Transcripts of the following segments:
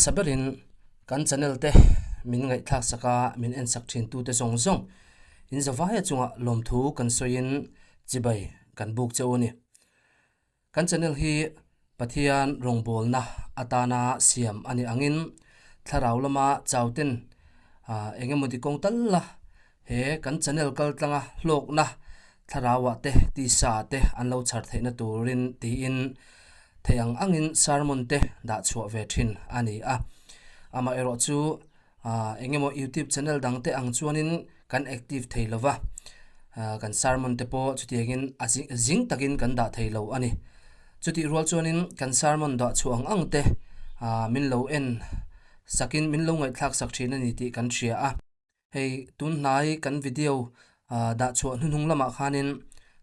hmasa berin kan channel te min ngaihthlak sak a, min en sak thin tute zawng zawng in zavaia chungah lawmthu kan sawiin chibai kan buk che u a ni. Kan channel hi Pathian rawngbawlna atana siam a nih angin thlarau lama chauten eng emaw ti kawng tal la he kan channel kal tlanga hlawkna thlarauah te tisa te an lo chhar theihna turin tiin theih ang angin sermon te dah chhuah ve thin a ni a. Amaherawhchu Eng emaw youtube channel dang te ang chuanin kan active thei lo va, kan sermon te pawh chutiangin a zing takin kan dah thei lo a ni. Chutih rual chuanin kan sermon dah chhuah ang ang te min lo en sakin min lo ngaihthlak sak thin a ni tih kan hria a. Hei tun hnai kan video dah chhuah hnuhnung lamah khanin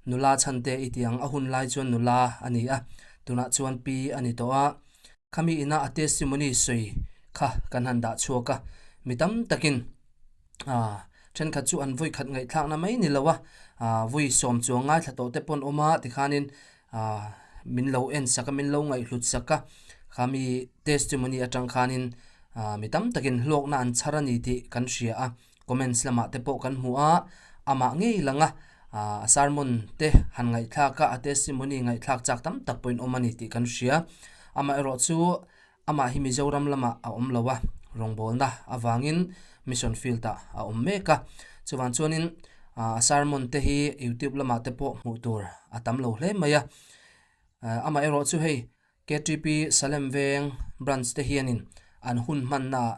nula chhan te i tih ang a hun lai chuan nula a ni a, tunah chuan pi a ni tawh a. Khami ina a testimony sawi kha kan han dah chhuak a, mi tam takin aah thenkhat chu an vawi khat ngaihthlakna mai ni lo a, aah vawi sawm chuang ngaithla tawh te pawh an awm a tikhanin aah min lo en sak a, min lo ngaihhlut sak a, khami testimony atang khanin aah mi tam takin hlawkna an chhar a ni tih kan hria a. Comments lamah te pawh kan hmu a, amah ngei langa a sermon te han ngaihthlak a, a testimony ngaihthlak chak tam tak pawhin awm a ni tih kan hria. Amaherawh chu amah hi Mizoram lamah a awm lo a, rawngbawlna avangin mission field ah a awm mek a. Chuvang chuanin a sermon te hi youtube lamah te pawh hmuh tur a tam lo hle mai a. Amaherawh chu hei KTP Salem Veng Branch te hianin an hun hmannaah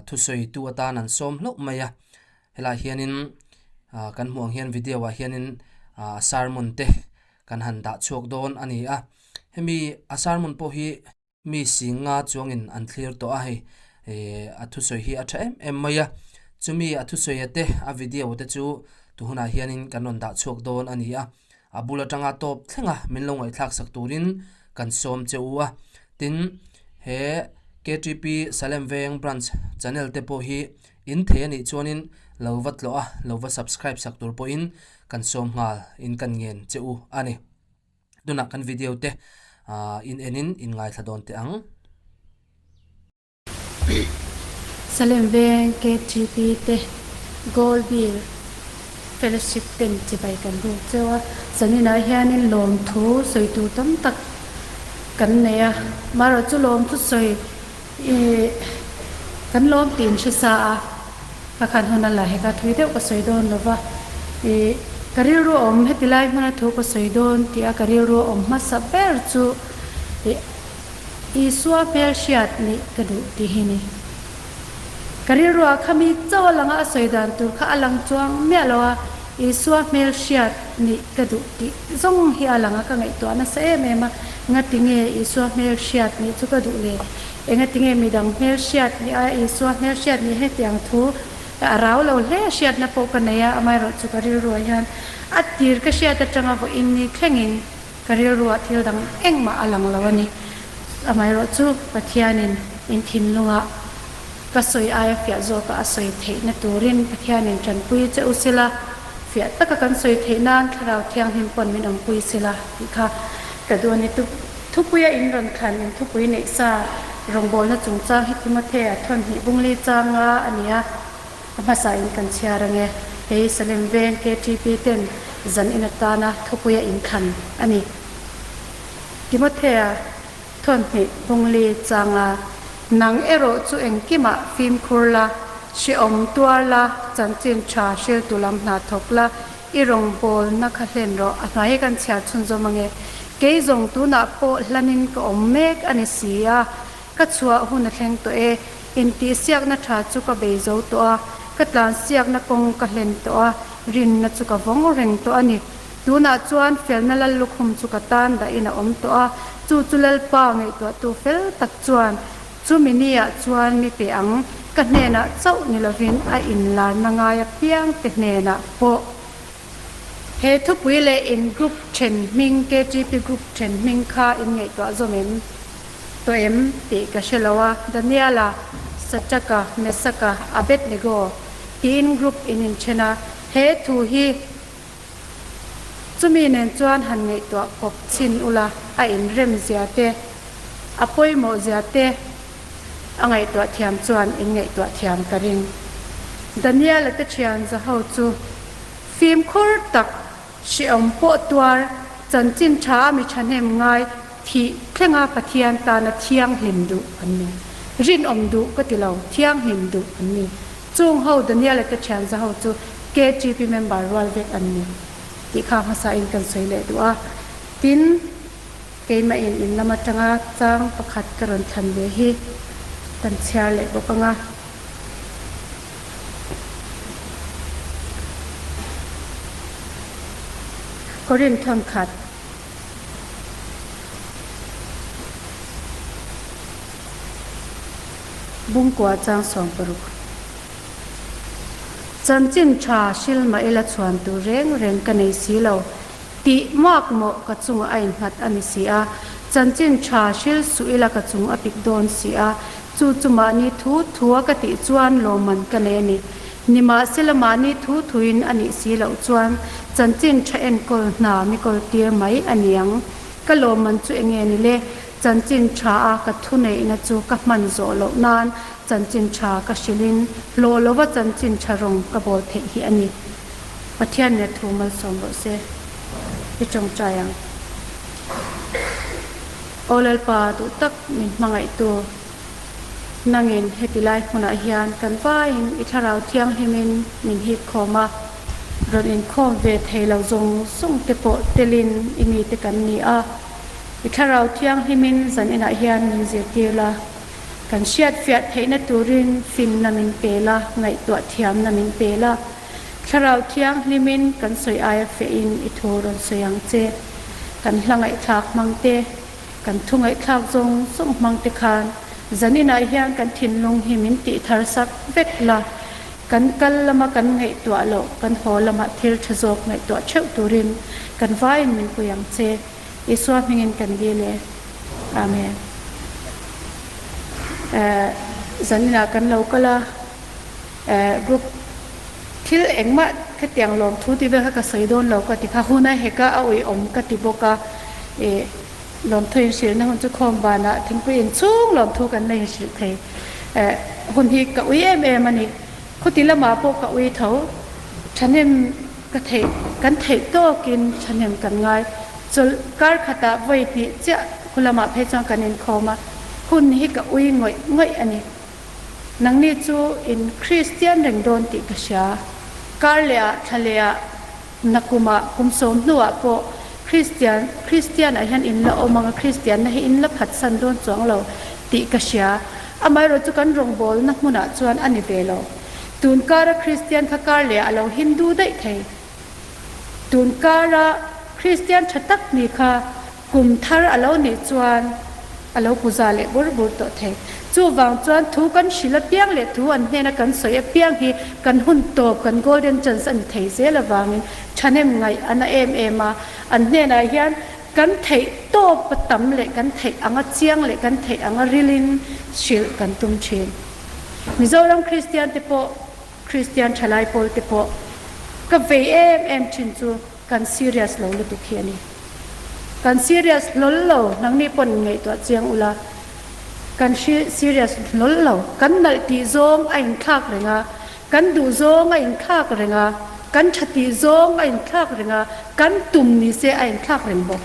thusawitu atan an sawm hlauh mai a, helaiah hianin kan hmuh ang hian video ah hianin sermon te kan han dah chhuak dawn a ni a, hemi a sermon pawh hi mi singa chuangin an thlir tawh a hei a thusawi hi a tha em em mai a, chumi a thusawi te a video te chu tu hunah hianin kan rawn dah chhuak dawn a ni a. A bul atanga tawp thlenga min lo ngaihthlak sak turin kan sawm che u a. Tin, he KTP Salem Veng Branch channel te pawh hi in thei a nih chuanin lo va tlawh a, lo va subscribe sak tur pawhin kan sawm nghal in kan ngen che u a ni. Tunah kan video te in enin in ngaithla dawn teh ang. Salem Veng KTP te Gold Bill Fellowship ten chibai kan ruk cheu a, zaninah hianin lawmthu sawi tur tam tak kan nei a, marawh chu lawmthu sawi ih kan lawm tih in hre sa a, ka khan hun a la hek a, thui deuh ka sawi dawn lo va, ih ka rilru awm heti lai hmana thu ka sawi dawn tih a ka rilru awm hmasa ber chu ih Isua hmel hriat nih ka duh tih hi ni. Ka rilruah kha mi chauh a langa a sawi dan tur kha a lang chuang miah lo a, Isua hmel hriat nih ka duh tih zawng hi a lang a, ka ngaihtuah nasa em em a, ngati nge Isua hmel hriat nih chu ka duh le? Engati nge midang hmel hriat nih a Isua hmel hriat nih hetiang thu a rau lo hle hriatna pawh ka nei a, amaherawhchu ka rilruah hian a tir ka hriat atanga vawiin ni thlengin Ka rilruah thil dang engmah a lang lo a ni. Amaherawh chu Pathianin in thinlungah ka sawi aia fiah zawka a sawi theihna turin Pathianin tanpui che u sila, fiah taka kan sawi theih nan Thlarau Thianghlim pawn min awmpui sila tih kha ka duh a ni. Thupuia in rawn thlan in thupui neih sa rawngbawlna chungchang hi Timothea thawnhnih bungli changa a ni a. A hmasa in kan chhiar ange. Hei Salem Veng KTP ten zan in atana thupui a inthlan a ni. Timothea thawnhnih bungli changa nang erawh chu engkimah fimkhur la, hrehawm tuar la, chanchin tha hriltu lam hna thawk la, i rawngbawlna kha hlen rawh. A hnuai hi kan chhiar chhunzawm ange. Kei zawng tunah pawh hlanin ka awm mek a ni si a. Ka chhuah hun a thleng tawh e. Intihsiakna tha chu ka bei zo tawh a, ka tlansiakna kawng ka hlen tawh a, rinna chu ka vawng reng tawh a ni. Tunah chuan felna lal lukhum chu ka tan dahin a awm tawh a, chu chu Lalpa ngaihtuahtu fel tak chuan chumi niah chuan mi pe ang, ka hnenah chauh ni lovin a inlarna ngai apiangte hnenah pawh. He thupui leh in group then hming KTP group then hming kha in ngaihtuah zawm em? Tawh em tih ka hre lo a, Daniela, Sadraka, Mesaka, Abednego tiin group in inthen a, he thu hi chumi nen chuan han ngaihtuah kawp chhin ula, a inrem zia te, a pawimawh zia te. A ngaihtuah thiam chuan in ngaihtuah thiam ka ring. Daniel-a te thian zaho chu fimkhur tak Hrehawm pawh tuar, chanchin tha a mi thahnem ngai thih thlenga Pathian tana thianghlim duh an ni. Rinawm duh ka ti lo, thianghlim duh an ni. Chung ho Daniel-a te thian za ho chu KTP member rual vek an ni tih kha hmasa in kan sawi leh duh a. Tin, keimah in in lam atanga chang pakhat ka rawn thlan ve hi kan chhiar leh bawk anga. Korin thawnkhat. Bungkua chang 60. Chanchin tha hrilmah ila chhuan tur reng reng ka nei si lo tih makmawh ka chungah a innghat a ni si a. Chanchin tha hril suh ila ka chung a pik dawn si a. Chu chu mahni thu thua ka tih chuan lawmman ka nei a ni. Nimahsela mahni thu thuin a nih si loh chuan chanchin tha enkawl hna mi kawl tir mai a ni ang. Ka lawmman chu enge ni le? Chanchin tha a ka thuneihna chu ka hman zawh loh nan chanchin tha ka hrilhin hlawh lova chanchin tha rawng ka bawl theih hi a ni. Pathian nia thu malsawm rawh se. I tawngtai ang. Aw Lalpa duh tak min hmangaihtu, nangin heti lai hmunah hian kan vaiin i thlarau thianghlimin min hip khawm a, rawn inkhawm ve thei lo zawng zawng te pawh telin i mite kan ni a, i thlarau thianghlimin zan inah hian min zirtir la, kan hriatfiah theihna turin finna min pe la, ngaihtuah thiamna min pe la, thlarau thianghlimin kan sawi aia fehin i thu rawn sawi ang che. Kan hla ngaihthlak hmang te, kan thu ngaihthlak zawng zawng hmang te khan zaninah hian kan thinlung hi min tih thar sak vek la, kan kal lama kan ngaihtuah loh, kan haw lama thil tha zawk ngaihtuah theuh turin kan vaiin min pui ang che. Isua hmingin kan dil e. Amen. Zaninah kan lo kal a, group. Thil engmah khatiang lawmthu tih vel kha ka sawi dawn lo ka ti kha, hun a hek a, a uiawm ka ti bawk a, ih lawmthu inhrilhna hun chu khawm vanah thingpui inchhung lawmthu kan la inhrilh thei eh hun hi ka ui em em a ni. Khuti lamah pawh ka ui tho, thahnem ka theih kan theih tawkin thahnem kan ngai, chawlh kar khatah vawi hnih chiah khu lamah phei chuan kan inkhawm a, hun hi ka ui ngawih ngawih a ni. Nangni chu in Kristian reng dawn tih ka hria. Kar lehah, thla lehah, nakumah, kum sawm hnuah pawh Kristian, Kristianah hian in la awm ang a, Kristianna hi in la phatsan dawn chuang lo tih ka hria. Amaherawh chu kan rawngbawlna hmunah chuan a ni ve lo. Tun kara Kristian kha kar lehah a lo Hindu daih thei. Tun kara Kristian tha tak ni kha Kum thar a lo nih chuan a lo puza leh bur bur tawh thei. Chuvang chuan thu kan hrilh apiang leh thu an hnena kan sawi apiang hi kan hun tawp, kan golden chance a ni thei zel avangin thahnem ngaih a na em em a. An hnenah hian kan theih tawp a tam leh kan theih anga chiang leh kan theih anga rilin hrilh kan tum thin. Mizoram Kristian te pawh, Kristian thalai pawl te pawh ka vei em em thin chu kan serious lo lutuk hi a ni. Kan serious hlawl lo, nangni pawn ngaihtuah chiang ula, kan serious hlawl lo. Kan nalh tih zawng a inthlak reng a, kan duh zawng a inthlak reng a, kan tha tih zawng a inthlak reng a, kan tum ni se a inthlak reng bawk.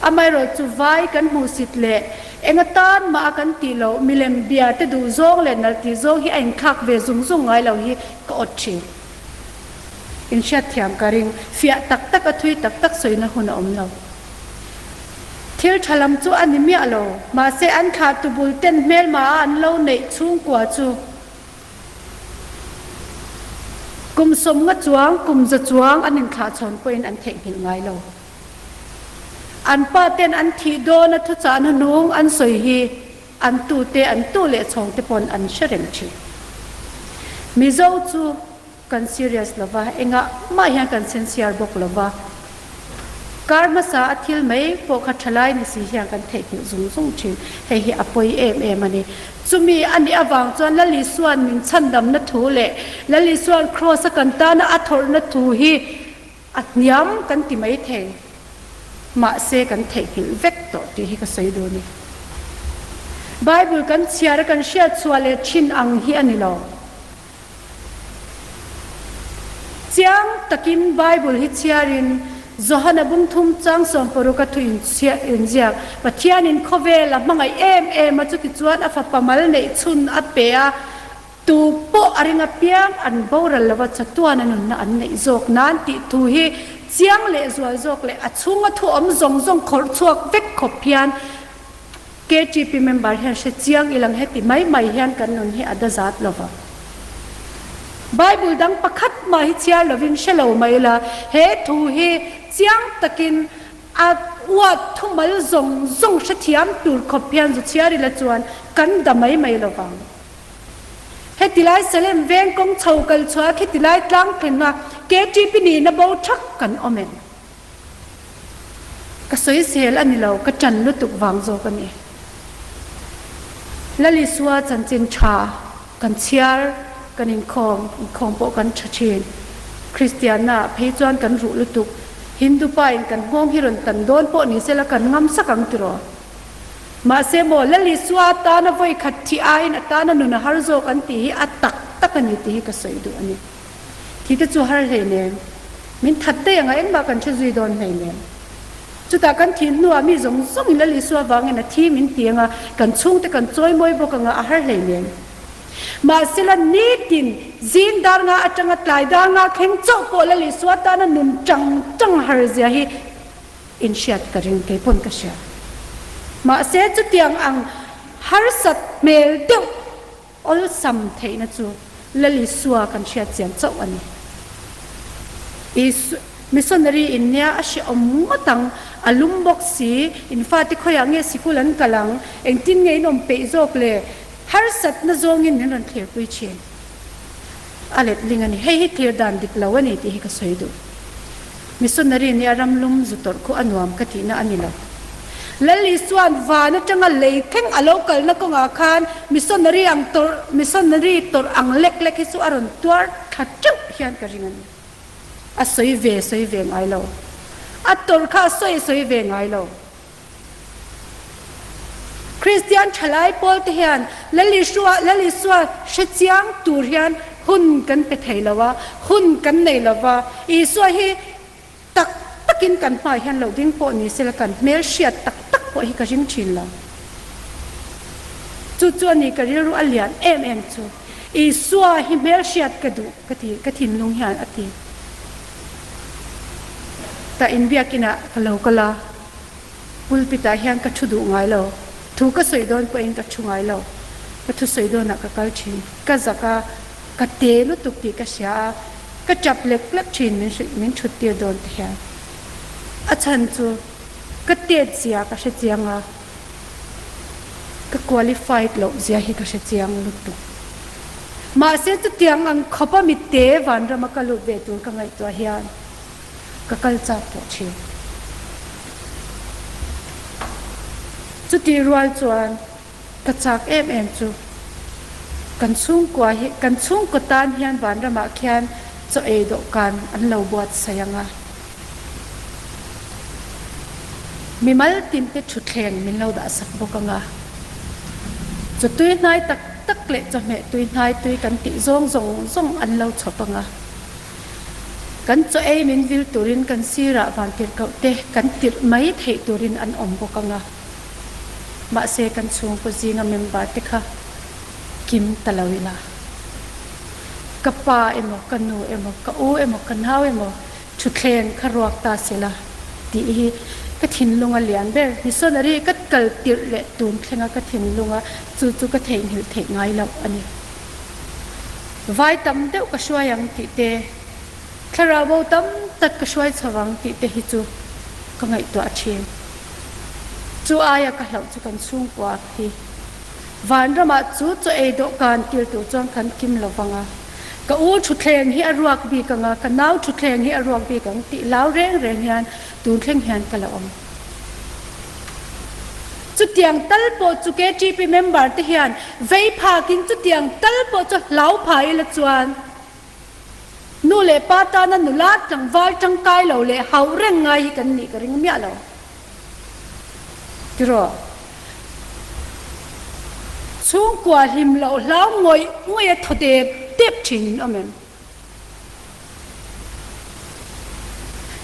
Amaherawh chu vai kan hmuhsit leh eng atan mah a kan tih loh milem bia te duh zawng leh nalh tih zawng hi a inthlak ve zung zung ngai lo hi ka awt thin. Inhriatthiam ka ring, fiah tak tak a thui tak tak sawina hun a awm lo. Thil tha lam chu a ni miah lo, mahse an thlah tu bul ten hmelma a an lo neih chhungkua chu kum 50 chuang, kum 100 chuang an inthlah chhawn pawhin an theihnghilh ngai lo. An pa ten an thih dawn a thuchah hnuhnung an sawi hi an tute, an tu leh chhawng te pawn an hre reng thin. Mizo chu Kan serious lo va, engah mah hian kan sincere bawk lo va. Kar hmasa a thil mai pawh kha thalai ni si hian kan theihnghilh zung zung thin. Hei hi a pawi em em a ni. Chumi a nih avang chuan Lal Isua'n min chhandamna thu leh Lal Isua'n Kraws a kan tana a thawrhna thu hi a hniam kan ti mai thei. Mahse kan theihnghilh vek tawh tih hi ka sawi duh a ni. Bible kan chhiar a kan hriat chhuah leh thin ang hi a ni lo. Chiang takin Bible hi chhiarin Johana bungthum chang 60 a thu inziak, Pathianin khawvel a hmangaih em em a, chutichuan a fapa mal neih chhun a pe a, tu pawh a ring apiang an boral lova chatuan a nunna an neih zawk nan tih thu hi chiang leh zual zawk leh a chhunga thu awm zawng zawng khawrh chhuak vek khawp hian KTP member hian hre chiang ilang heti mai mai hian kan nun hi a da zat lo va. Bible dang pakhat mah hi chhiar lovin hre lo mai ila, he thu hi chiang takin a uat thumal zawng zawng hrethiam tur khawp hian zu chhiar ila chuan kan da mai mai lo vang. Heti lai Salem veng kawng chho kal chhuah khiti lai tlang thlenga KTP nihna bo thak kan awm em? Ka sawisel a ni lo, ka ṭan lutuk vang zawk a ni. Lalisua chanchin ṭha kan chhiar, kan inkhawm, inkhawm pawh kan ṭha ṭhin. Kristianna ah phei chuan kan ruh lutuk. Hindu pa in kan nghawng hi rawn tan dawn pawh ni sela kan ngam sak ang tiraw? Mahse maw, Lalisua tana vawi khat thih aiin a tana nun a har zawk an tih hi a tak tak a ni tih hi ka sawi duh a ni. Thi te chu har hleinem. Min that daih anga engmah kan hre zui dawn hleinem. Chutah kan thih hnuah mi zawng zawngin Lal Isua vangin a thi min ti anga kan chhungte kan chawi mawi bawk anga a har hleinem. Mahsela nitin zing dar nga atanga tlai dar nga thleng chauh pawh Lal Isua tana nun tang tang har zia hi inhriat ka ring kei pawn ka hria. Mahse chutiang ang harsat hmel deuh Awlsam theihna chu Lal Isua kan hriat chian chauh a ni. Isu, missionary in nia a hrehawm ngawt ang, a lum bawk si, in fate khawiah nge sikul an kal ang, engtin nge in awm peih zawk le, harsatna zawngin min rawn thlirpui thin. A letling a ni. Hei hi thlir dan dik lo a ni tih hi ka sawi duh. Missionary nia ram lum zu tawrh khu a nuam ka tihna a ni lo. Lal Isua'n van atanga lei thleng a lo kalna kawngah khan missionary ang tawrh, missionary tawrh ang lek lek hi chu a rawn tuar thla teuh hian ka ring a ni. A sawi ve sawi ve ngai lo. A tawrh kha a sawi sawi ve ngai lo. Kristian thalai pawl te hian Lal Isua Lal Isua hre chiang tur hian hun kan pe thei lo a, hun kan nei lo va. Isua hi tak takin kan hmaah hian lo ding pawh ni sela kan hmel hriat tak tak pawh hi ka ring thin lo. Chu chu a ni ka rilru a lian em em chu. Isua hi hmel hriat ka duh ka ti ka thinlung hian a ti. Tah inbiakinah ka lo kal a. Pulpit ah hian ka thu duh ngai lo. Thu ka sawi dawn pawhin ka thu ngai lo. Ka thu sawi dawnah ka kal thin. Ka zak a, ka te lutuk tih ka hria a, ka tap lek lek thin min hrilh min thut tir dawn te hian. A chhan chu ka tet zia ka hre chiang a, ka qualified loh zia hi ka hre chiang lutuk. Mahse chutiang ang khawp a mitte vanrama ka lut ve tur ka ngaihtuah hian ka kal chak tawh thin. Chutih rual chuan ka chak em em chu kan chhungkua hi kan chhungkaw tan hian vanramah khian chaw ei dawhkan an lo buatsaih ang a, mimal tinte thutthleng min lo dahsak bawk ang a, chaw tui hnai tak tak leh chawhmeh tui hnai tui kan tih zawng zawng zawng an lo chhawp ang a. Kan chaw ei min vil turin kan sirah vantirhkoh te kan tirh mai theih turin an awm bawk ang a. Mahse kan chhungkaw zinga member te kha kim ta lo ila. Ka pa emaw, ka nu emaw, ka u emaw, ka nau emaw thutthleng kha ruak ta sela tih hi ka thinlung a lian ber. Missionary ka kal tirh leh tun thlenga ka thinlunga chu chu ka theihnghilh theih ngai loh a ni. Vai tam deuh ka hruai ang tih te, thlarau bo tam tak ka hruai chho ang tih te hi chu ka ngaihtuah thin. Chu aia ka hlauh chu kan chhungkua hi vanramah chu chaw ei dawhkan tir tur chuan kan kim lo vang a, ka u thutthleng hi a ruak bik ang a, ka nau thutthleng hi a ruak bik ang tih lau reng reng hian tun thleng hian ka la awm. Chutiang tal pawh chu KTP member te hian vei phakin chutiang tal pawh chu hlau pha ila chuan nu leh pa tana nula tlangval tangkai lo leh hauh reng ngai hi kan nih ka ring miah lo. Tiraw? Chhungkua hlim loh hlau ngawih ngawih a thaw dep dep thin in awm em?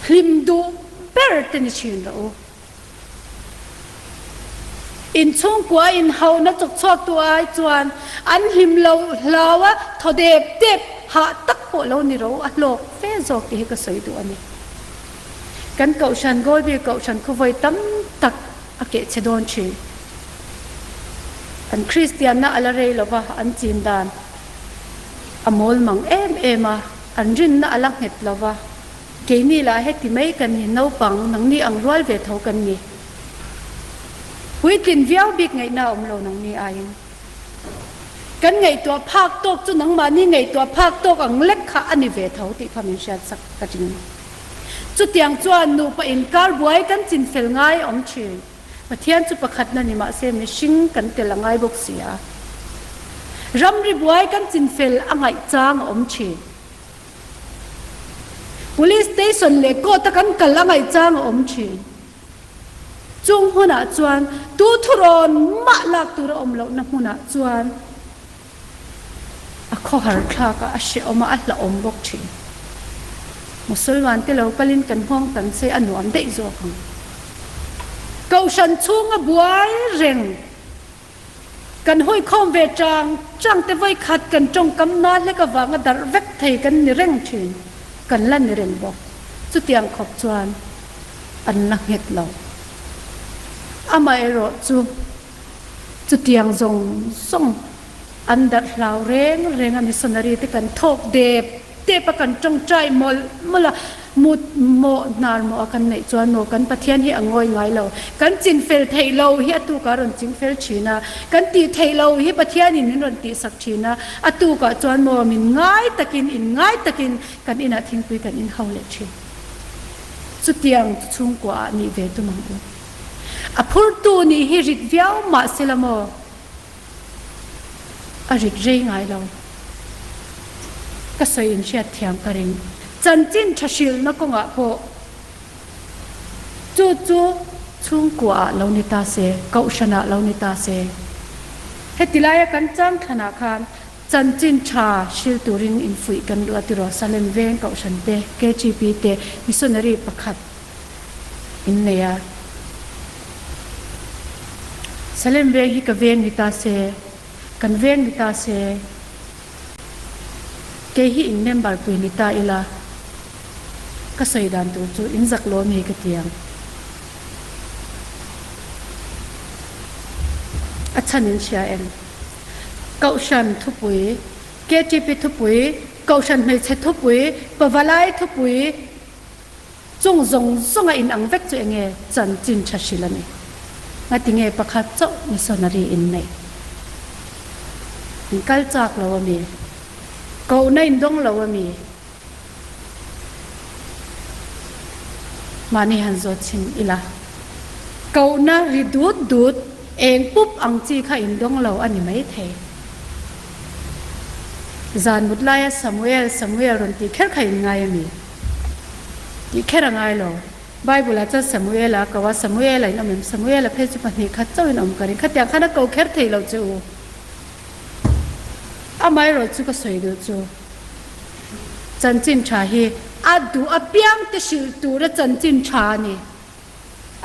Hlim duh ber te ni thin rawh u. Inchhungkua inhauhna chawk chhuaktu ai chuan an hlim lo hlau a thaw dep dep hah tak pawh lo ni rawh u, a hlawk fe zawk tih hi ka sawi duh a ni. Kan kohhran Goldby kohhran khu vawi tam tak a keh chhe dawn thin. An Kristianna a la rei lova an chin dan a mawl mang em em a, an rinna a la nghet lova. Keini lah heti mai kan ni, naupang nangni ang rual ve tho kan ni. Puitlin viau bik ngaihna a awm lo nangni aiin. Kan ngaihtuah phak tawk chu nangmahni ngaihtuah phak tawk ang lek kha a ni ve tho tih kha min hriatsak ka ring. Chutiang chuan nupa inkar buai kan chinfel ngai a awm thin. Pathian chu pakhatna ni mahse mihring kan tel a ngai bawk si a. Ramri buai kan chinfel a ngaih chang a awm thin. Police station leh court a kan kal a ngaih chang a awm thin. Chung hmunah chuan tu thurawn mah lak tur a awm lohna hmunah chuan a khawhar thlak a, a hrehawm a, a hlauhawm bawk thin. Musulman te lo kalin kan nghawng tam se a nuam daih zawk ang. Kohhran chhunga buai reng kan hawikhawm ve chang chang te vawikhat kan tawngkam na hlek avanga darh vek thei kan ni reng thin, kan la ni reng bawk. Chutiang khawp chuan an la nghet lo. Amaherawh chu chutiang zawng zawng an darh hlau reng reng a, missionary te kan thawk dep dep a, kan tawngtai mawlh mawlh a, mut mawh hnar mawh a kan neih chuan maw kan Pathian hi a ngawi ngai lo, kan chinfel theih lo hi a tukah a rawn chingfel thin a, kan tih theih lo hi Pathianin min rawn tihsak thin a, a tukah chuan maw min ngai takin in ngai takin kan inah thingpui kan inhau leh thin. Chutiang chu chhungkua ah nih ve tum ang u. A phurtu nih hi rit viau mah sela maw? A rit rei ngai lo. Ka sawi in hriat thiam ka ring. Chanchin tha hrilhna kawngah pawh chu chu chhungkua ah lo ni ta se, kohhran ah lo ni ta se. Heti laia kan chang thlanah khan chanchin tha hril turin infuih kan duh a tiraw Salem veng kohhran te, KGP te, missionary pakhat in nei a. Salem veng hi ka veng ni ta se, kan veng ni ta se, kei hi in member pui ni ta ila, ka sawi dan tur chu in zak lo mi ka ti ang. A chhan in hria em? Kohhran thupui, KTP thupui, Kohhran hmeichhe thupui, Pavalai thupui, Chung zawng zawng a inang vek chu enge chanchin tha hrilh a ni. Ngatinge pakhat chauh missionary in neih? In kal chak lo a mi? Kohna in dawng lo a mi? Mahni han zawt chhin ila. Kohna ri dut dut eng pup ang chi kha in dawng lo a ni maithei. Zan mut laia Samuel, Samuel rawn tih kher kha in ngai a mi? Tih kher a ngai lo. Bible-ah chuan Samuel-a a ko a, Samuel-a in awm em? Samuel-a phei chu pahnih khat chauhin awm ka ring. Khatiang khan a ko kher thei lo che u. Amaherawh chu ka sawi duh chu, chanchin tha hi a duh apiang te hrilh tura chanchin tha a ni.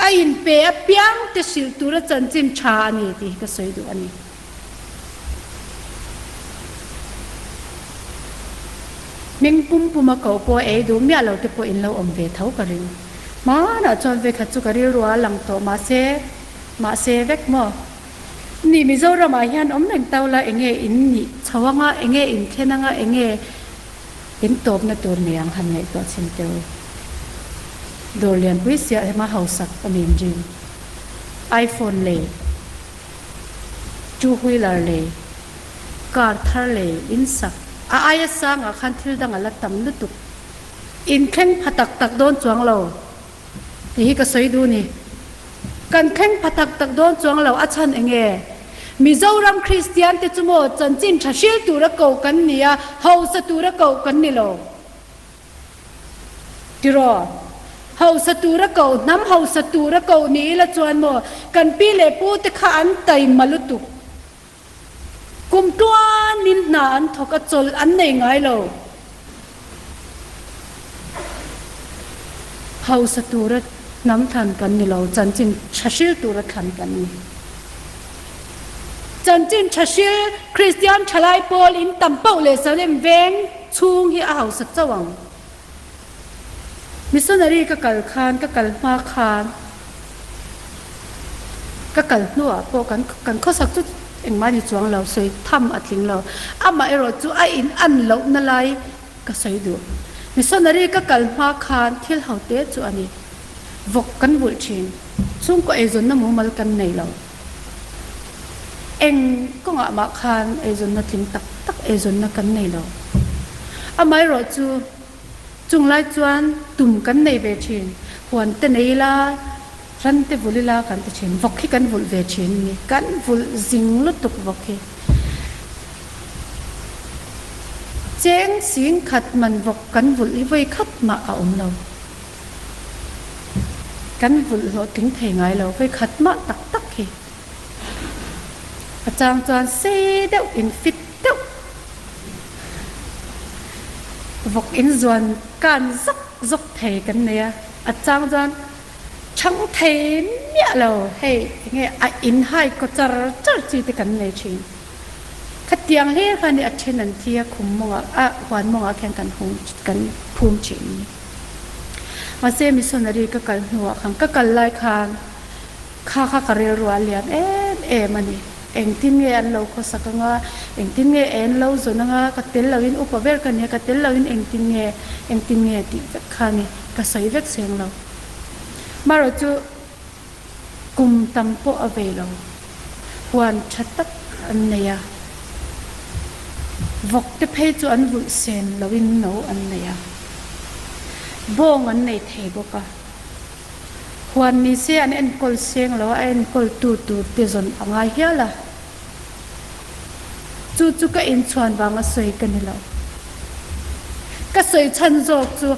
A inpe apiang te hrilh tura chanchin tha a ni tih hi ka sawi duh a ni. Hming pum puma koh pawh ei duh miah lo te pawh in lo awm ve tho ka ring. Hmanah chuan vekhat chu ka rilru a lang tawh mahse, mahse vek maw? Ni Mizoramah hian awm reng tau la enge in nih chho anga, enge in thlen anga, enge In tawpna tur nei ang han ngaihtuah chhin teh u. Dawr lianpui siah hema hausak a min ring. Iphone lei, two wheeler lei, car thar lei, in sak a aia sangah khan thil dang a la tam lutuk. In thleng pha tak tak dawn chuang lo tih hi ka sawi duh ni. Kan thleng pha tak tak dawn chuang lo a chhan enge? Mizoram Kristian te chu maw chanchin tha hril tura koh kan ni a, hausa tura koh kan ni lo. Tiraw? Hausa tura koh, hnam hausa tura koh ni ila chuan maw kan pi leh pu te kha an taima lutuk. Kum tuanin hna an thawk a, chawlh an nei ngai lo. Hausa tura hnam thlan kan ni lo, chanchin tha hril tura thlan kan ni. Chanchin tha hril Kristian thalai pawl in tam poh leh Salem veng chhung hi a hausa chauh ang. Missionary ka kal khan, ka kal hma khan, ka kal hnuah pawh kan kan khawsak chu engmah ni chuang lo, sawi tham a tling lo. Amaherawh chu a in an lohna lai ka sawi duh. Missionary ka kal hma khan thil ho te chu a ni. Vawk kan vulh thin. Chhungkaw eizawnna mumal kan nei lo. Eng kawngah mah khan eizawnna tling tak tak eizawnna kan nei lo. Amaherawh chu chung lai chuan tum kan nei ve thin. Huan te nei ila, ran te vulh ila kan ti thin. Vawk hi kan vulh ve thin a ni. Kan vulh zing lutuk vawk hi. Cheng sing khat man vawk kan vulh hi vawi khat mah a awm lo. Kan vulh hlawhtling thei ngai lo, vawi khat mah tak tak hi. A chang chuan sei deuh in fit deuh vawk in zuan kan zawk zawk thei kan nei a, a chang chuan chhang thei miah lo hei enge a in hai kaw char char chi te kan nei thin. Khatiang hlir kha ni a then an thi a khum mawngah a huan mawngah khian kan hung kan phum thin a ni. Mahse missionary ka kal hnuah khan ka kal lai khan kha kha ka rilru a lian em em a ni. Engtin nge an lo khawsak anga, engtin nge en lo zawn anga, ka tel loin upa ber ka nia, ka tel loin engtin nge, engtin nge tih vek kha ni ka sawi vek seng lo. Marawh chu Kum tam pawh a vei lo. Huan tha tak an nei a. Vawk te phei chu an vulh sen loin no an nei a. Bawng an nei thei bawk a. Huan ni se an enkawl seng lo a, a enkawl tu tur te zawn a ngai hial a. Chu chu ka inchhuan vanga sawi ka ni lo. Ka sawi chhan zawk chu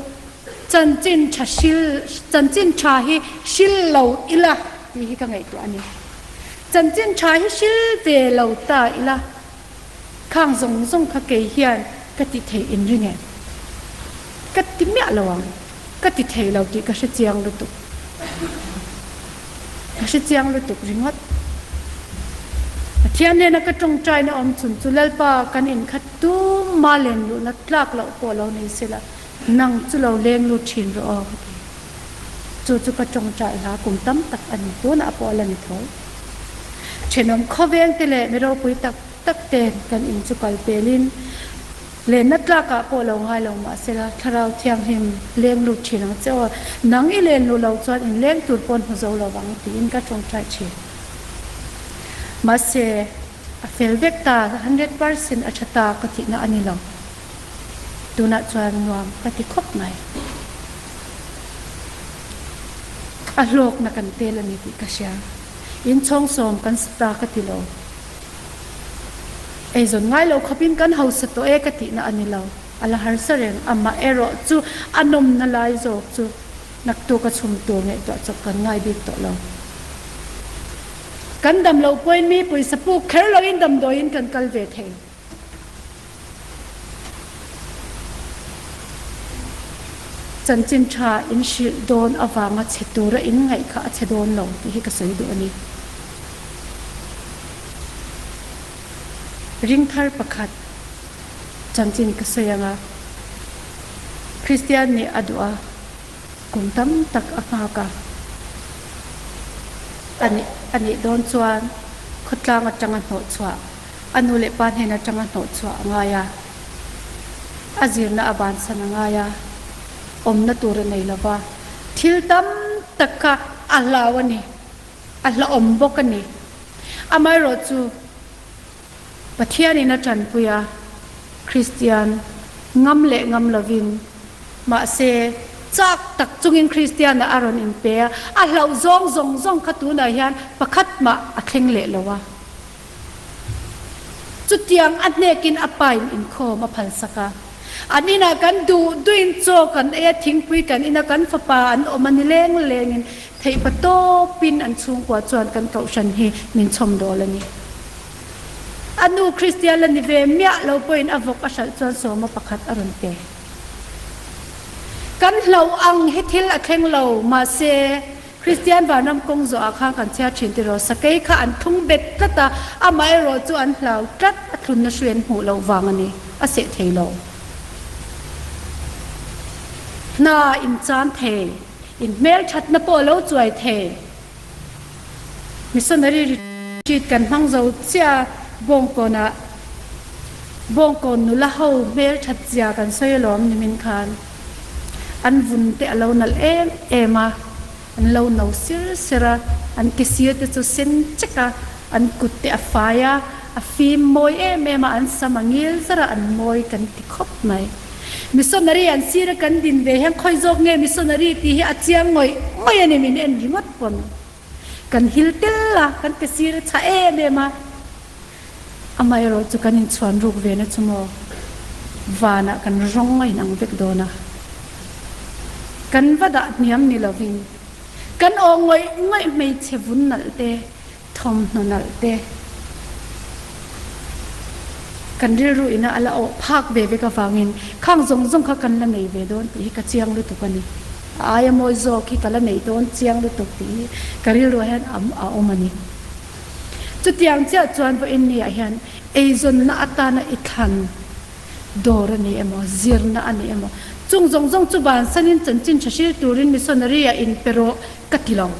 Chanchin tha hril, chanchin tha hi hril lo ila tih hi ka ngaihtuah a ni. Chanchin tha hi hril ve lo ta ila, khang zawng zawng kha kei hian ka ti thei inring em? Ka ti miah lo ang, ka ti thei lo tih ka hre chiang lutuk. Ka hre chiang lutuk ringawt. Pathian hnena ka tawngtaina awm chhun chu Lalpa kan inkhat tumma len luhna tlak loh pawh lo nei sela, Nang chu lo leng lut thin rawh aw ka ti. Chu chu ka tawngtai hla kum tam tak a ni, tunah pawh a la ni tho. Thenawm khawveng te leh mi ropui tak tak te kan in chu kal pelin lenna tlakah pawh lo ngai lo mahsela Thlarau Thianghlim leng lut thin ang che aw, nang i len luh lo chuan in leng tur pawn hmu zo lo vang tiin ka tawngtai thin. Mahse a fel vek ta, 100% a tha ta ka tihna a ni lo. Tunah chuan nuam ka ti khawp mai. A hlawkna kan tel a ni tih ka hria. Inchhawngsawm kan sa ta ka ti lo. Eizawn ngai lo khawpin kan hausa tawh e ka tihna a ni lo. A la harsa reng. Amaherawh chu a nawmna lai zawk chu naktuk a chhum tur ngaihtuah chawp kan ngai bik tawh lo. Kan dam loh pawhin mi pawisa puk kher loin damdawiin kan kal ve thei. Chanchin tha in hrilh dawn avanga chhe tura in ngaih kha a chhe dawn lo tih hi ka sawi duh a ni. Ringthar pakhat chanchin ka sawi anga Kristian nih a duh a, kum tam tak a nghak a, a nih dawn chuan khawtlang atanga hnawhchhuah A nu leh pa hnen atanga hnawhchhuah a ngai a, a zirna a bansan a ngai a, awmna tur a nei lova, thil tam tak kha a hlau a ni, a hlauhawm bawk a ni. Amaherawhchu, Pathianin a tanpui a, Kristian ngam leh ngam lovin, mahse, chak tak chungin Kristiana a rawn inpe a, a hlauh zawng zawng zawng kha tunah hian pakhat mah a thleng leh lo a. Chutiang a hnekin a pain inkhawm a phalsak a. An inah kan duh duhin chaw kan ei a, thingpui kan in a, kan fapa an awm a ni leng lengin theihpa tawpin an chhungkua chuan kan kohhran hi min chhawm dawl a ni. A nu Kristian la ni ve miah lo pawhin a vawk a hralh chuan sawma pakhat a rawn pe. Kan hlauh ang hi thil a thleng lo, mahse, Kristian vanram kawng zawhah khan kan chhiar thin tiraw, sakei kha an thlung bet tlat a, amaherawh chu an hlau tlat, a thlunna hrui an hmuh loh vang a ni, a seh thei lo. Hna inchan thei, inhmelthatna pawh a lo chuai thei. Missionary retreat kan hmang zo chiah a, Bawngkawnah Bawngkawn nula ho hmelthat zia kan sawi alawm nimin khan. An vun te a lo nalh em em a, an lo no sir sir a, an ke sir te chu sen chek a, an kut te a fai a, a fim mawi em em a, an sam a ngil zar a, an mawi kan ti khawp mai. Missionary an sir a kan din ve hian khawi zawk nge missionary tih hi a chiang ngawih ngawih a ni min en ringawt pawn. Kan hil tel a, kan ke sir a chhah em em a. Amaherawh chu kan inchhuan ruk ve na chu maw vanah kan rawng a inang vek dawn a, kan va dah hniam ni lovin kan aw ngawih ngawih hmeichhe vun nalh te, thawmhnaw nalh te kan rilru ina a la awh phak ve vek avangin khang zawng zawng kha kan la nei ve dawn tih hi ka chiang lutuk a ni. A aia mawi zawk hi ka la nei dawn chiang lutuk tih hi ka rilruah hian a awm a ni. Chutiang chiah chuan vawiin ni ah hian eizawnna atana i thlan dawr a ni emaw, zirna a ni emaw, chung zawng zawng chu bansanin chanchin tha hril turin missionary ah inpe rawh ka ti lo.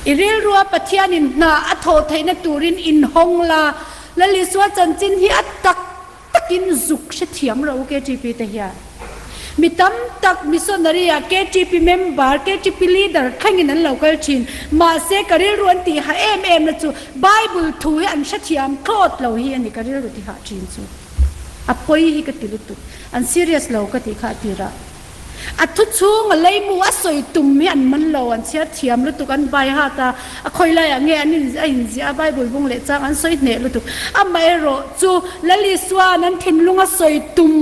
I rilrua Pathianin hna a thawh theihna turin inhawng la, Lal Isua chanchin hi a tak takin zuk hrethiam rawh u KTP te hian. Mi tam tak missionary ah KTP member, KTP leader thlengin an lo kal thin. Mahse ka rilru an tih hah em em na chu Bible thu hi an hrethiam thlawt lo hi a ni ka rilru ti hah thin chu. A pawi hi ka ti lutuk. An serious lo ka tih kha a tirah. A thu chhung a leimu a sawi tum hi an man lo, an chhiar thiam lutuk, an bai hat a, a khawi laiah nge an in a inziah a, Bible bung leh chang an sawi hneh lutuk. Amaherawh chu Lal Isua'n an thinlung a sawi tum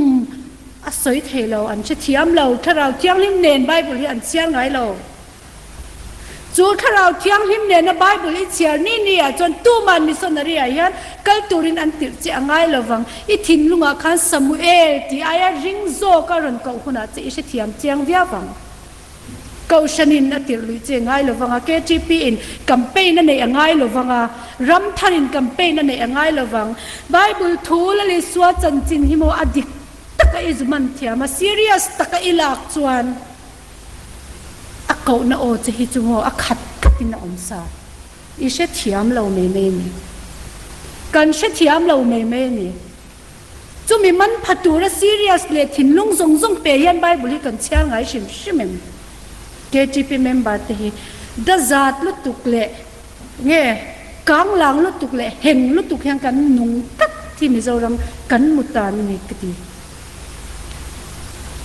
a sawi thei lo, an hre thiam lo, Thlarau Thianghlim nen Bible hi an chhiar ngai lo. Chu Thlarau Thianghlim nena Bible i chhiar ni ni ah chuan tuman missionary ah hian kal turin an tirh che a ngai lo vang. I thinlungah khan Samuel tih aia ring zawk a rawn koh hunah che i hrethiam chiang viau vang. Kohhranin a tirh luih che ngai lo vang a, KTP in campaign a neih a ngai lo vang a, Ramtharin campaign a neih a ngai lo vang. Bible thu Lal Isua chanchin hi maw a dik taka i zu man thiam a, serious taka i lak chuan, A kohna aw che hi chu maw a khat tlatin a awm sa. I hrethiam lo mai mai a ni. Kan hrethiam lo mai mai a ni. Chumi man pha tura serious leh thinlung zawng zawng pe hian Bible hi kan chhiar ngai hrim hrim em? KTP member te hi dazat lutuk leh nge kanglang lutuk leh heng lutuk hian kan nung tlat hi Mizoram kan mu tan a ni ka ti.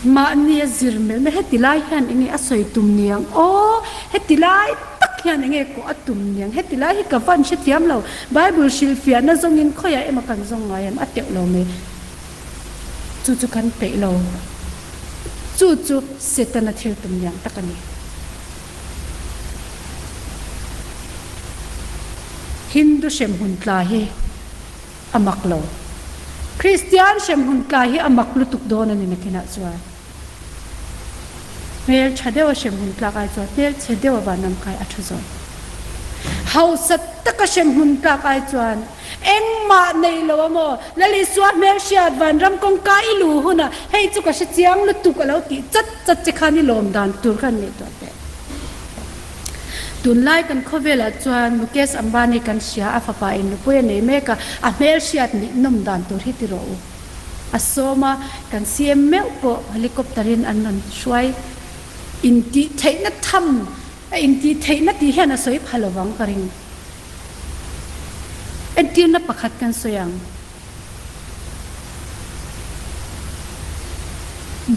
Mahni a zir melh na heti lai hian enge a sawi tum niang aw, heti lai tak hian enge kawh a tum niang, heti lai hi ka van hrethiam lo, Bible hrilhfiahna zawngin khawiah emaw kan zawng ngai em a teuh lo mai, chu chu kan peih lo, chu chu Setana thil tum niang tak a ni. Hindu hremhmun tla hi. A mak lo. Kristian hremhmun tlai hi a mak lutuk dawn a ni nakinah chuan. Hmel tha deuha hremhmun tlak ai chuan hmel chhe deuha vanram kai a tha zawk. Hausa taka hremhmun tlak ai chuan engmah nei lo a maw? Lal Isua hmel hriat vanram kawngka i lu hunah hei chu ka hre chiang lutuk a lo tih chat chat che khan i lawm dan tur khan ngaihtuah teh. Tunlai kan khawvelah chuan Mukesh Ambani kan hria, a fapa in nupui a nei mek a, a hmel hriat nih nawm dan tur hi ti rawh u. A sawm a, kan CM meuh pawh helicopter in an rawn hruai. Intih theihna tham a intih theihna tih hian a sawi pha lovang ka ring. Entirna pakhat kan sawi ang.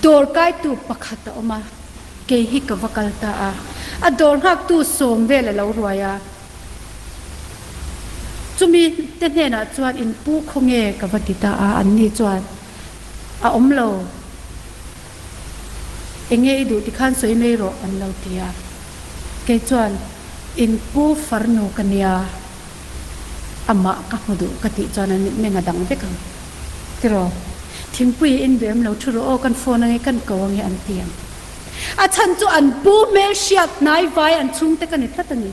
Dawr kaitu pakhat a awm a. Kei hi ka va kal ta a, a dawr nghaktu sawm vel a lo ruai a. Chumi te hnenah chuan in pu khaw nge ka va ti ta a, anni chuan a awm lo, enge i duh tikhan sawi mai rawh an lo ti a. Kei chuan. In pu farnu ka nia, amah ka hmu duh ka tih chuan an mitmeng a dang vek ang. Tiraw? Thingpui in duh em lo thu rawh aw, kan phone ange, kan ko ange an ti ang. A chhan chu an pu hmel hriat hnai vai an chhungte ka ni tlat a ni.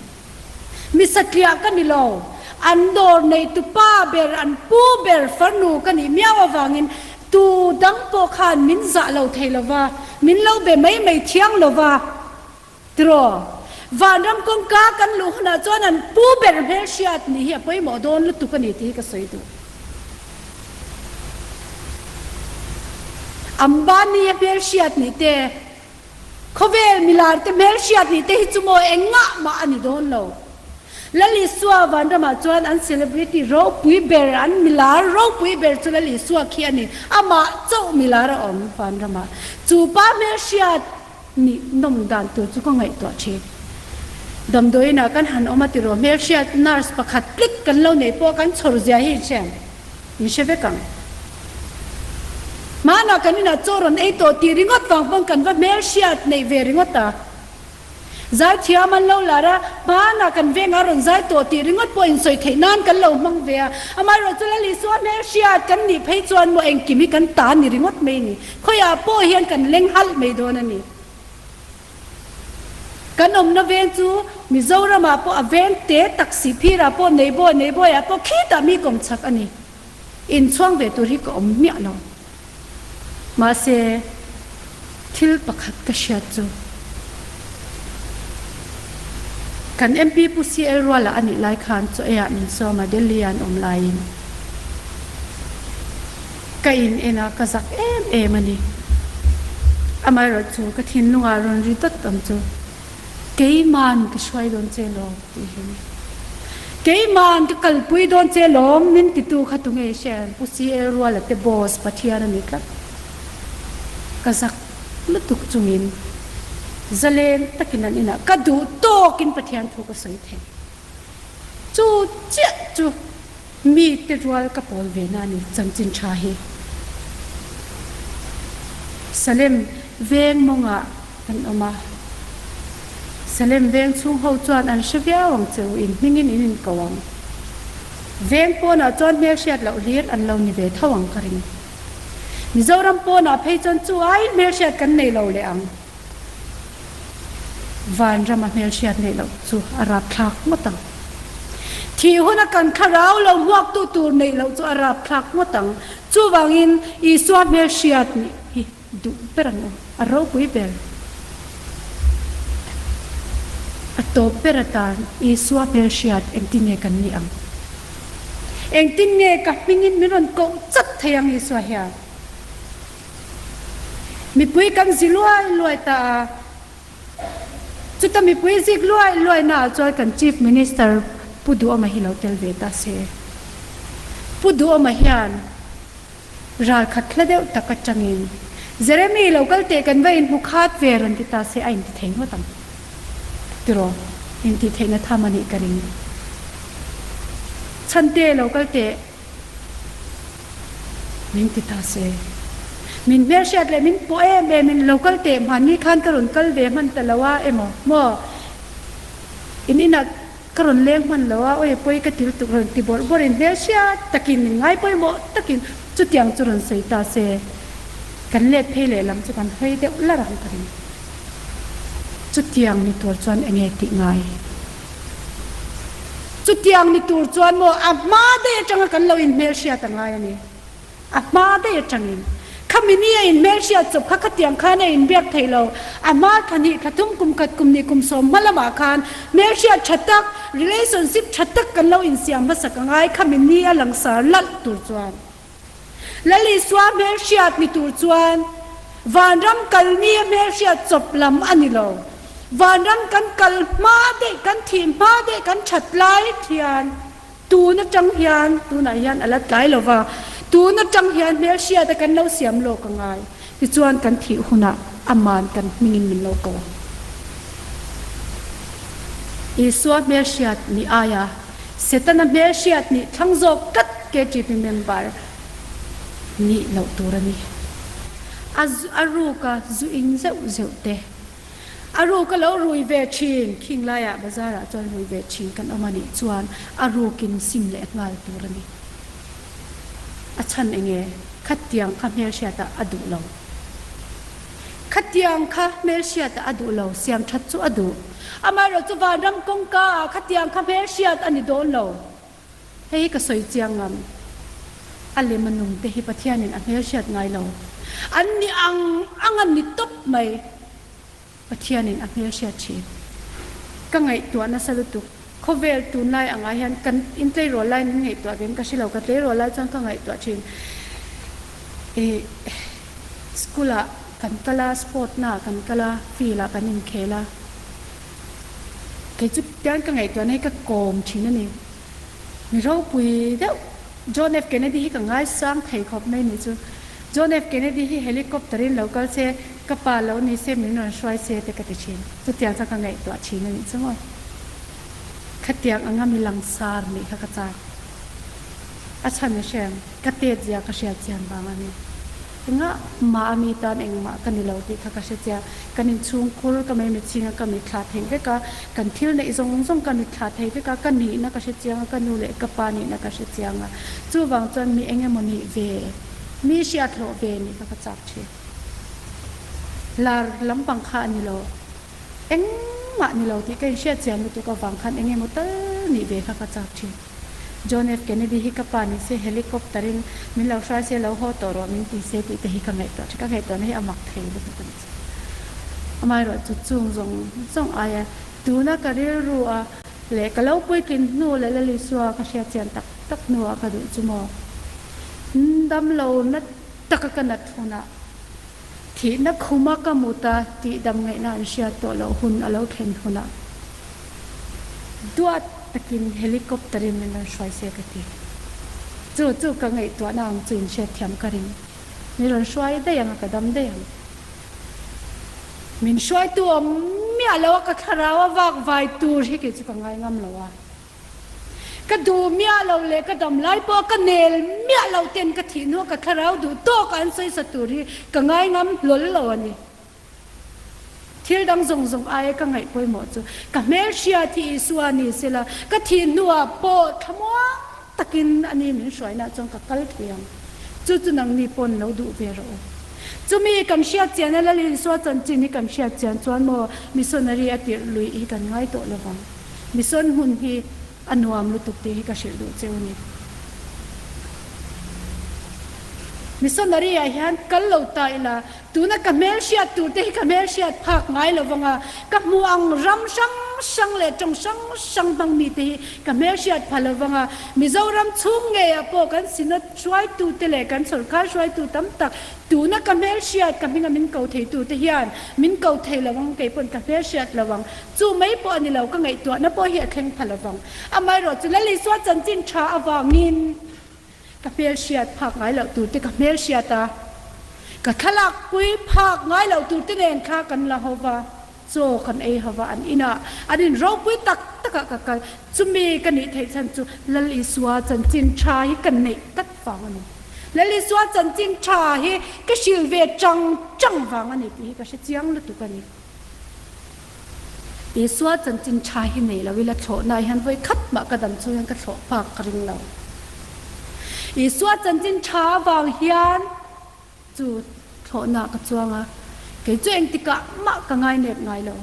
Mi satliah ka ni lo. An dawr neitu pa ber, an pu ber farnu ka nih miau avangin tu dang pawh khan min zah lo thei lo va, min lo be mai mai thiang lo va. Tiraw? Vanram kawngka kan luh hunah chuan an pu ber hmelhriat nih hi a pawimawh dawn lutuk a ni tih hi ka sawi duh. Ambani a hmelhriat nih te, Khawvel milar te hmelhriat nih te hi chu maw engah mah a ni dawn lo. Lal Isua vanramah chuan an celebrity ropui ber, an milar ropui ber chu Lal Isua khi a ni. Amah chauh milar a awm vanramah. Chu pa hmelhriat nih nawm dan tur chu ka ngaihtuah thin. Damdawiinah kan han awm a tiraw hmelhriat nurse pakhat tlik kan lo neih pawh kan chhawr zia hi inhre ang. In hre vek ang. Hmanah kan inah chaw rawn ei tawh tih ringawt vang pawn kan va hmelhriat neih ve ringawt a. Zaithiam an lo lar a, hmanah kan vengah rawn zai tawh tih ringawt pawh insawi theih nan kan lo hmang ve a. Amaherawh chu Lal Isua hmelhriat kan nih phei chuan maw engkim hi kan ta ni ringawt mai ni. Khawiah pawh hian kan leng halh mai dawn a ni. Kan awmna veng chu Mizoramah pawh a veng te tak si phirah pawh Neibawi Neibawiah pawh khitah mi kawm chak a ni. Inchhuang ve tur hi ka awm miah lo. Mahse, thil pakhat ka hriat chu kan MP Pu CL Ruala a nih lai khan chaw eiah min sawm a, Delhi ah an awm laiin ka in en a, ka zak em em a ni. Amaherawhchu ka thinlungah rawn ri dawt awm chu Keiman ka hruai dawn che lawm tih hi ni. Keiman ka kalpui dawn che lawm min titu kha tunge i hre em? Pu CL Ruala te boss Pathian a ni tlat. Ka zak lutuk chungin zalen takin an inah ka duh tawkin Pathian thu ka sawi thei. Chu chiah chu mite rual ka pawl ve na a ni chanchin tha hi. Salem veng mawngah an awm a. Salem veng chhung ho chuan an hre viau ang che u, in hmingin in inko ang. Veng pawnah chuan hmelhriat loh hlir an lo ni ve tho ang ka ring. Mizoram pawnah phei chuan chu aiin hmelhriat kan nei lo leh ang. Vanrama hmelhriat neih loh chu a rapthlak ngawt ang. Thih huna kan thlarau lo hmuaktu tur neih loh chu a rapthlak ngawt ang. Chuvangin Isua hmelhriat nih hi duh ber ang u, a ropui ber. A tawp ber atan Isua hmelhriat engtin nge kan nih ang? Engtin nge ka hmingin min rawn koh chat thei ang Isua hian? Mipui kan zi luai luai ta a, chuta mipui zik luai luai naah chuan kan Chief Minister Pu Duhawma hi lo tel ve ta se. Pu Duhawma hian ral khat hla deuh tak atangin Jeremy lo kal teh kan va inhmu khat ve rawn ti ta se a inti thei ngawt ang tiraw? Intih theihna tham a nih ka ring. Chhante lo kal teh. Min ti ta se. Min hmelhriat leh min pawh em em in lo kal teh hmanni khan ka rawn kal ve hman ta lo a emaw maw in inah ka rawn leng hman lo a awi pawi ka ti lutuk rawn ti bawrh bawrh in hmelhriat takin min ngai pawimawh takin chutiang chu rawn sawi ta se kan let phei leh lam chu kan hawi deuh lar ang ka ring. Chutiang ni tur chuan enge tih ngai? Chutiang ni tur chuan maw a hma daih atanga kan lo inhmelhriat a ngai a ni. A hma daih atangin. Khami ni a inhmelhriat chawp kha khatiang khan a inbiak thei lo. A hma thla hnih, thla thum, kum khat, kum hnih, kum sawm hma lamah khan hmelhriat tha tak, relationship tha tak kan lo insiam hmasak a ngai khami ni a langsar lalh tur chuan. Lal Isua hmelhriat ni tur chuan vanram kal ni a hmelhriat chawp lam a ni lo. Vanram kan kal hma daih, kan thih hma daih, kan that lai hian tun atang hian, tunah hian a la tlai lo va, tun atang hian hmelhriat a kan lo siam lawk a ngai. Tichuan kan thih hunah aman kan hmingin min lo ko ang. Isua hmelhriat ni aia Setana hmelhriat nih thlang zawk tlat KTP member nih loh tur a ni. A a ruka zu in zeuh zeuh te. A ruk a lo rui ve thin, khing laiah bazar ah chuan rui ve thin kan awm a nih chuan a rukin sim leh nghal tur a ni. A chhan enge? Khatiang kha hmelhriat ah a duh lo. Khatiang kha hmelhriat ah a duh lo, siam that chu a duh. Amaherawh chu vanram kawngka ah khatiang kha hmelhriat a ni dawn lo. Hei hi ka sawi chiang ngam. A lem a nung te hi Pathianin a hmelhriat ngai lo. An ni ang ang an ni tawp mai. Pathianin a hmelhriat thin. Ka ngaihtuah nasa lutuk. Khawvel tunlai angah hian kan intleirawl lai min ngaihtuah ve em ka hre lo. Ka tleirawl lai chuan ka ngaihtuah thin. Ih school ah kan kal a, sport na ah kan kal a, field ah kan inkhel a. Kei chu tian ka ngaihtuahna hi ka kawm thin a ni. Mi ropui deuh John F Kennedy hi ka ngaisang thei khawp mai nih chu. John F Kennedy hi helicopter in lo kal se, ka pa lo ni se min rawn hruai se te ka ti thin. Chutiang chuan ka ngaihtuah thin a nih chu maw. Khatiang anga mi langsar nih kha ka chak. A chhan a hrem, ka tet zia ka hriat chian vang a ni. Engah mah a mi tan engmah ka ni lo tih kha ka hre chiah. Kan inchhungkhur ka mei mitching a ka mitthla thei vek a, kan thil neih zawng zawng ka mitthla thei vek a, ka nihna ka hre chiang a, ka nu leh ka pa nihna ka hre chiang a. Chuvang chuan mi eng emaw nih ve, mi hriat hlawh ve nih kha ka chak thin. Lar lampang kha a ni lo, engmah ni lo tih ka inhriat chian lutuk avang khan eng emaw tal nih ve kha ka chak thin. John F. Kennedy hi ka pa ni se helicopter in min lo hruai se lo haw tawh rawh min ti se tih te hi ka ngaihtuah thin. Ka ngaihtuahna hi a mak thei lutuk a ni chu. Amaherawh chu chung zawng zawng aia tuna ka rilru a leh ka lo puitlin hnu leh Lal Isua ka hriat chian tak tak hnuah ka duh chu maw? Damlo na taka ka nat hunah thihna khuma ka mut a tih dam ngaihna an hriat tawh loh hun a lo thlen hunah duat takin helicopter in min rawn hruai se ka ti. Chu chu ka ngaihtuahna ang chu in hriatthiam ka ring. Min rawn hruai daih ang a ka dam daih ang. Min hruaitu awm miah lo a ka thlarau a vak vai tur hi kei chu ka ngai ngam lo a. Ka duh miah lo leh ka dam lai pawh ka nel miah lo ten ka thih hnuah ka thlarau duh tawk a an sawisa tur hi ka ngai ngam hlawl lo a ni. Thil dang zawng zawng aia ka ngaih pawimawh chu ka hmelhriat hi Isua ni sela ka thih hnuah pawh thlamuang takin a ni min hruainaah chuan ka kal thei ang. Chu chu nangni pawn lo duh ve rawh u. Chumi kan hriat chian a Lal Isua chanchin hi kan hriat chian chuan maw missionary a tirh luih hi kan ngai tawh lovang. Mission hmun hi a nuam lutuk tih hi ka hrilh duh cheu a ni. Missionary ah hian kal lo ta ila, tuna ka hmelhriat tur te hi ka hmelhriat phak ngai lo vang a, ka hmuh ang ram hrang hrang leh tawng hrang hrang hmang mi te hi ka hmelhriat pha lo vang a, Mizoram chhung ngeiah pawh kan Synod hruaitu te leh kan sawrkar hruaitu tam tak tuna ka hmelhriat ka hminga min ko thei tu te hian min ko thei lo ang, kei pawn ka hmelhriat lo ang. Chu mai pawh a ni lo, ka ngaihtuahna pawh hi a thleng pha lovang. Amaherawh chu Lal Isua chanchin tha avangin ka hmelhriat phak ngai loh tur te ka hmelhriat a, ka thlalak pui phak ngai loh tur te nen kha kan la ho va, chaw kan ei ho va, an inah an inropui tak takah ka kal. Chumi ka nih theih chhan chu Lal Isua chanchin tha hi ka neih tlat vang a ni. Lal Isua chanchin tha hi ka hrilh ve chang chang vang a ni tih hi ka hre chiang lutuk a ni. Isua chanchin tha hi nei lo ila thlawhna ah hian vawi khat mah ka dam chung hian ka thlawh phak ka ring lo. Isua chanchin tha avang hian chu thlawhna ah ka chuang a, kei chu engtikah mah ka ngai nep ngai lo.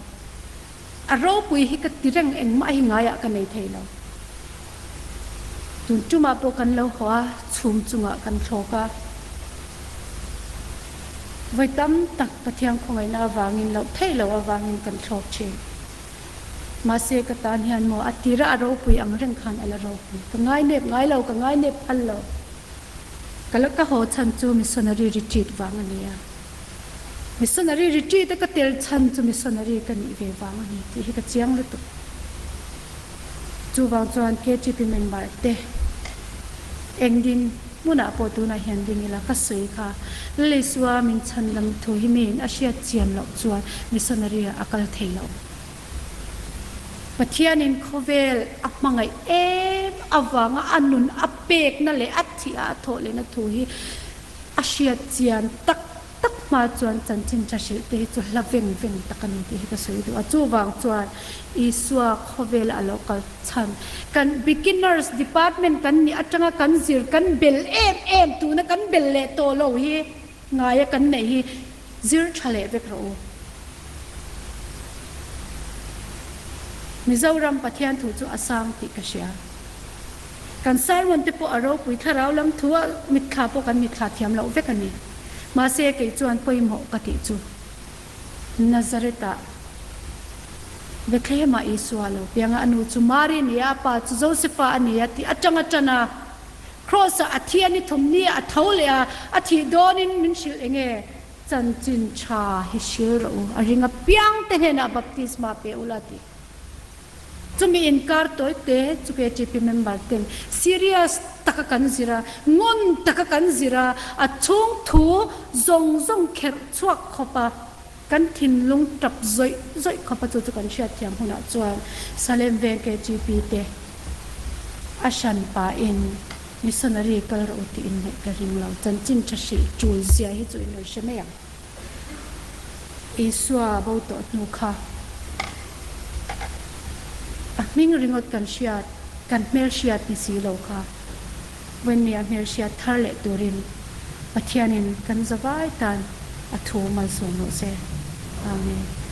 A ropui hi ka ti reng engmah hi ngaiah ka nei thei lo. Tun tumah pawh kan lo haw a, chhum chungah kan thlawk a. Vawi tam tak Pathian khawngaihna avangin loh theih loh avangin kan thlawk thin. Mahse ka tan hian maw a tira a ropui ang reng khan a la ropui. Ka ngainep ngai lo, ka ngainep phal lo. Ka la ka haw chhan chu missionary retreat vang a ni a. Missionary retreat a ka tel chhan chu missionary ka nih ve vang a ni tih hi ka chiang lutuk. Chuvang chuan KTP member te eng ding hmunah pawh tunah hian ding ila ka sawi kha Lalisua min chhan lam thu hi miin a hriat chian loh chuan missionary ah a kal thei lo. Pathianin khawvel a hmangaih em avanga a nun a pekna leh a thih a a thawh lehna thu hi a hriat chian tak tak. hma chuan chanchin tha hrilh te hi chu hla veng veng tak a ni tih hi ka sawi duh a. Chuvang chuan Isua khawvela a lo kal chhan kan beginners department kan nih atanga kan zir kan bel em em tuna kan bel leh tawh lo hi ngaia kan neih hi zir tha leh vek rawh u. Mizoram Pathian thu chu a sang tih ka hria. Kan sermon te pawh a ropui thlarau lam thu a mitthla pawh kan mitthla thiam loh vek a ni. Mahse kei chuan pawimawh ka tih chu Nazareth-ah Bethlehem-ah Isua a lo piang a, a nu chu Mari a ni a, a pa chu Josefa a ni a tih atanga tan a, Kraws-ah a thi a ni thum ni a, a tho leh a, a thih dawnin min hrilh eng nge? Chanchin tha hi hril rawh u, a ring apiang te hnenah baptisma pe ula tih. Chumi inkar tawi te chu KTP member ten serious taka kan zir a, ngun taka kan zir a, a chhung thu zawng zawng kherh chhuak khawp a, kan thinlung tap zawih zawih khawp a chu chu kan hriatthiam hunah chuan Salem Veng KTP te a hran pahin missionary kal rawh u tih inneih ka ring lo, chanchin tha hrilh tul zia hi chu in rawn hre mai ang. Isua bo tawh hnu kha a hming ringawt kan hriat, kan hmelhriat ni si lo kha Wendy-a hmelhriat thar leh turin Pathianin kan zavai tan a thu malsawm rawh se. Amen.